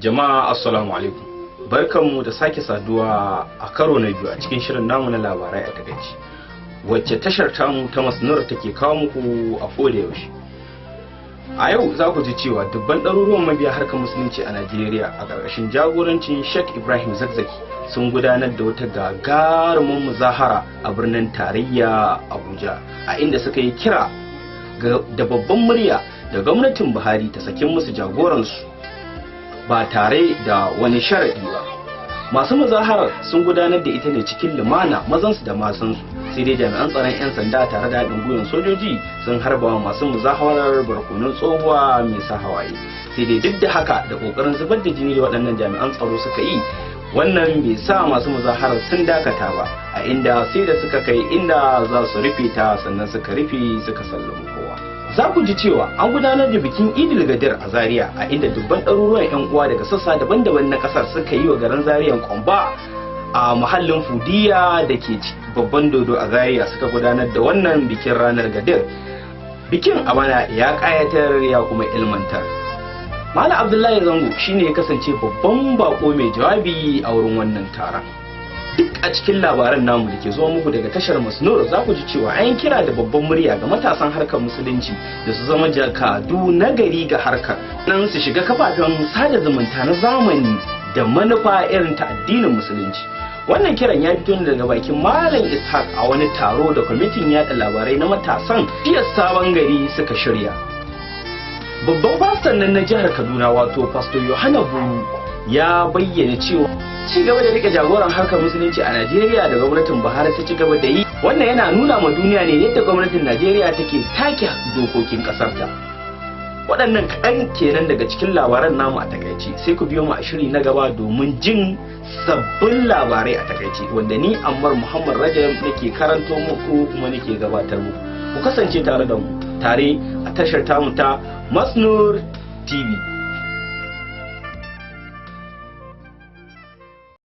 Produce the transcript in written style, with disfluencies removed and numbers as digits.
Jama'a, assalamu alaikum. Barkanmu da sake saduwa a karo na biyu a cikin shirin namu na labarai a takaice, wacce tashar tamu ta Masnur take kawo muku a koda yaushe. A yau za ku ji cewa dubban ɗaruruwan mabiya harkar musulunci a Najeriya a ƙarƙashin jagorancin Sheikh Ibrahim Zakzaki sun gudanar da wata gagarumin muzahara a birnin tarayya Abuja, a inda suka yi kira da babban murya da gwamnatin Buhari ta sakin musu jagoransu ba tare da wani sharaɗi ba. Masu muzaharar sun gudanar da ita ne cikin lumana, mazansu da matansu, sai dai jami'an tsaron 'yan sanda tare da haɗin gwiwar sojoji sun harba wa masu muzaharar barkonon tsohuwa mai sa hawaye. Sai dai duk da haka, da ƙoƙarin zubar da jini da waɗannan jami'an tsaro suka yi, wannan bai sa masu muzaharar sun dakata ba, a inda sai da suka kai inda za su rufe ta sannan suka rufe suka sallami kowa. Za ku ji cewa an gudanar da bikin Idil Gadir a Zaria, a inda dubban ɗaruruwan 'yan uwa daga sassa daban-daban na ƙasar suka yi wa garin Zariyan kwamba a muhallin Fudiya da ke babban dodo a Zaria suka gudanar da wannan bikin ranar Gadir. Bikin a bana ya ƙayatar ya kuma ilmantar. Malam Abdullahi Zango shine ya kasance babban bako mai jawabi a wurin wannan taron. Duk a cikin labaran namu da ke zuwa muku daga tashar Masnur, za ku ji cewa an kira da babban murya ga matasan harkar musulunci da su zama jakadu na gari ga harkar nan, su shiga kafafen sada zumunta na zamani da manufa irin ta addinin musulunci. Wannan kiran ya fito ne daga bakin Malam Ishaq a wani taro da kwamitin yada labarai na matasan iya Sabon Gari suka shirya. Babban faston nan na jihar Kaduna, wato Pastor Yohana Buru, ya bayyana cewa ci gaba da rike jagoran harkar musulunci a Najeriya da gwamnatin Buhari ta ci gaba da yi, wannan yana nuna ma duniya ne yadda gwamnatin Najeriya take take dokokin kasarta. Waɗannan kaɗan kenan daga cikin labaran namu a takaice. Sai ku biyo mu a shiri na gaba domin jin sabbin labarai a takaice, wanda ni Ammar Muhammad Rajab nake karanto muku kuma nake gabatar muku. Ku kasance tare da mu tare a tashar tamu ta Masnur TV.